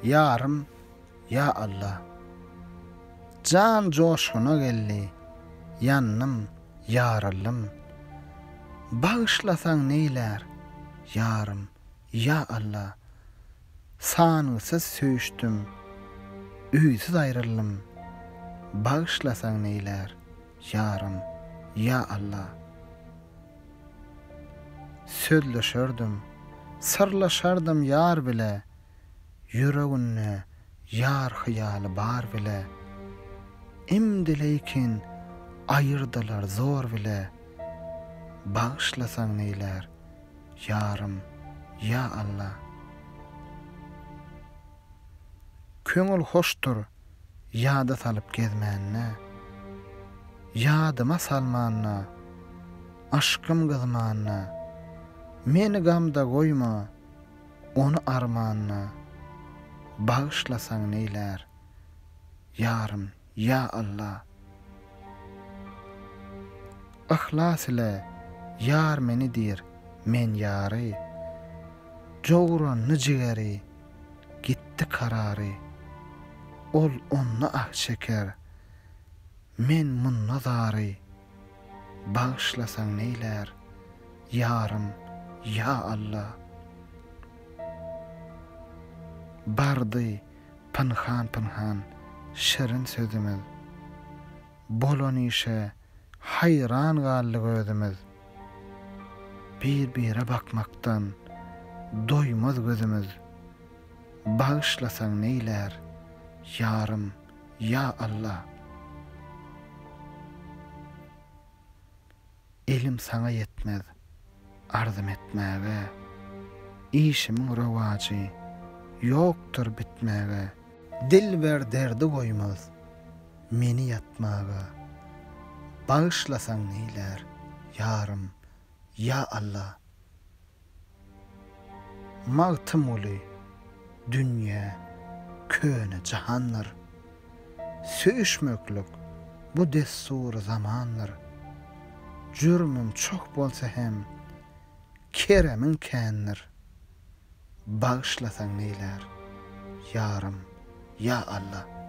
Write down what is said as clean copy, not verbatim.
Ýarym, ýa Alla. Jan joşguna geldi, ýandym, ýaryldym. Bagyşlasaň neýlär, ýarym, ýa Alla. Sangysyz söýüşdim, öýsüz aýryldym. Bagyşlasaň neýlär, ýarym, ýa Alla. Sözleşerdim, syrlaşardym ýar bile, Ýüreginde ýar hyýaly bar bile. Imdi leýkin aýyrdylar zor bile, Bagyşlasaň neýlär, ýarym, ýa Alla. Köňül hoşdur ýada salyp gezmände, Ýadyma salmanda, yşkym gyzmanda, Meni gamda goýma, ony armanda, Bagyşlasaň neýlär, ýarym, ýa Alla. Yhlas ile ýar meni diýr, men ýary, Jowrandy jigeri, gitdi karary. Ol onda ah çeker, men munda zary, Bagyşlasaň neýlär, ýarym, ýa Alla. Bardy pynhan-pynhan şirin sözümiz, Bolan işe haýran galdyk özümiz. Bir-bire bakmakdan doýmaz gözümiz, Bagyşlasaň neýlär, ýarym, ýa Alla. Elim saňa ýetmez arzym etmäge, Işimiň rowajy ýokdur bitmäge. Dilber derdi goýmaz meni ýatmaga, Bagyşlasaň neýlär, ýarym, ýa Alla. Magtymguly, dünýä köne jahandyr. Söýüşmeklik bu dessury zamandyr. Jürmüm çoh bolsa hem keremiň kändir. Bagyşlasaň neýlär, ýarym, ýa Alla.